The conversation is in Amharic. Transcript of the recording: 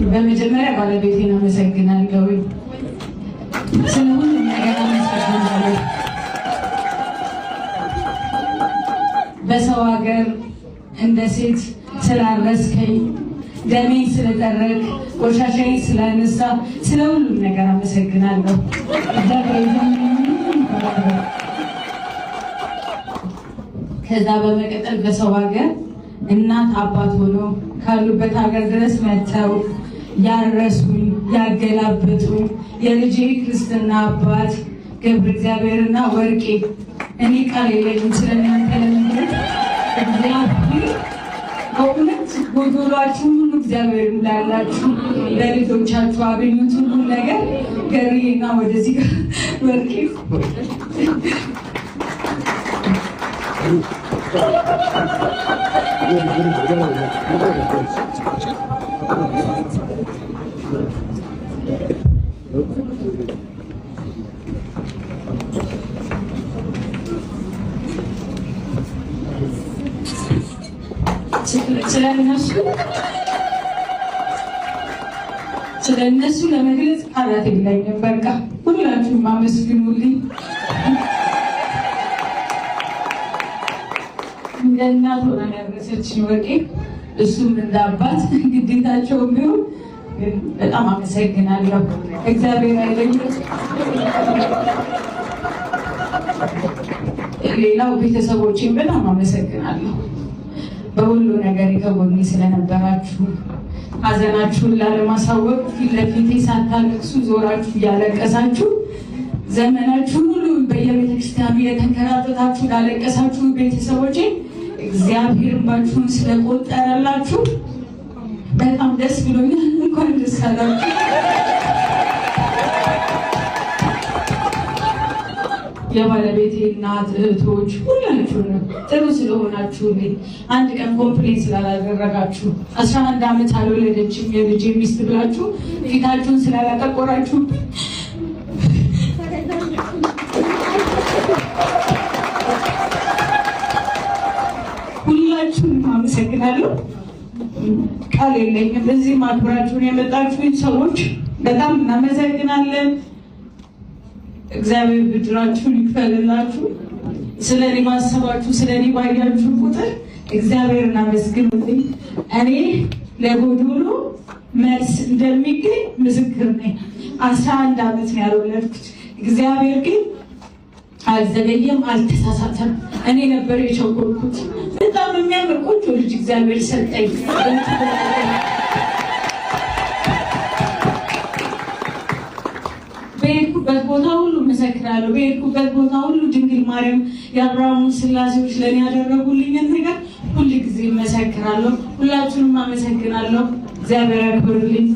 በመጀመሪያ ባለቤቴን አመሰግናለሁ። ስለ ሁሉም ነገር አመሰግናለሁ። በሰው ሀገር እንደ ሴት ስላረስከኝ፣ ደሜን ስለጠረግ፣ ቆሻሻዬን ስላነሳ፣ ስለ ሁሉም ነገር አመሰግናለሁ። ከዛ በመቀጠል በሰው ሀገር እናት አባት ሆኖ ካሉበት ሀገር ድረስ መጥተው ያረሱኝ፣ ያገላበጡኝ የልጄ ክርስትና አባት ገብረ እግዚአብሔርና ወርቄ፣ እኔ ቃል የለኝም ስለእናንተ ለመግለጽ። እግዚአብሔር በእውነት ጎዶሏችሁ ሁሉ እግዚአብሔር ይሙላላችሁ፣ ለልጆቻችሁ አገኙት ሁሉ ነገር። ገርዬና ወደዚህ ጋር ወርቄ፣ ስለእነሱ ለመግለጽ ቃላት የለኝም። በቃ ሁላችሁም አመስግኑልኝ። እንደ እናት ሆና ያረሰችኝ ወርቄ፣ እሱም እንደ አባት ግዴታቸው ቢሆን ግን በጣም አመሰግናለሁ። እግዚአብሔር አይለኝም። ሌላው ቤተሰቦቼን በጣም አመሰግናለሁ። በሁሉ ነገር ከጎኔ ስለነበራችሁ፣ ሀዘናችሁን ላለማሳወቅ ፊት ለፊቴ ሳታለቅሱ ዞራችሁ እያለቀሳችሁ፣ ዘመናችሁን ሁሉ በየቤተክርስቲያኑ እየተንከራተታችሁ ላለቀሳችሁ ቤተሰቦቼ እግዚአብሔር እንባችሁን ስለቆጠረላችሁ በጣም ደስ ብሎኛል። እንኳን ደስ አላችሁ። የባለቤቴ እናት፣ እህቶች ሁላችሁንም ጥሩ ስለሆናችሁልኝ፣ አንድ ቀን complain ስላላደረጋችሁ፣ 11 ዓመት አልወለደችም የልጄ ሚስት ብላችሁ ፊታችሁን ስላላጠቆራችሁብኝ ሁላችሁንም አመሰግናለሁ። ቃል የለኝም። እዚህ ማክበራችሁን የመጣችሁኝ ሰዎች በጣም እናመሰግናለን። እግዚአብሔር ብድራችሁን ይክፈልላችሁ። ስለ እኔ ባሰባችሁ፣ ስለ እኔ ባያችሁ ቁጥር እግዚአብሔርን አመስግኑልኝ። እኔ ለጎዶሎ መልስ እንደሚገኝ ምስክር ነኝ። 11 ዓመት ነው ያልወለድኩት። እግዚአብሔር ግን አልዘገየም፣ አልተሳሳተም። እኔ ነበር የቸኮልኩት። በጣም የሚያምር ቆንጆ ልጅ እግዚአብሔር ሰጠኝ። በሄድኩበት ቦታ ሁሉ መሰክራለሁ። በሄድኩበት ቦታ ሁሉ ድንግል ማርያም የአብርሃሙ ስላሴዎች ለእኔ ያደረጉልኝን ነገር ሁል ጊዜ መሰክራለሁ። ሁላችሁንም አመሰግናለሁ። እግዚአብሔር ያክብርልኝ።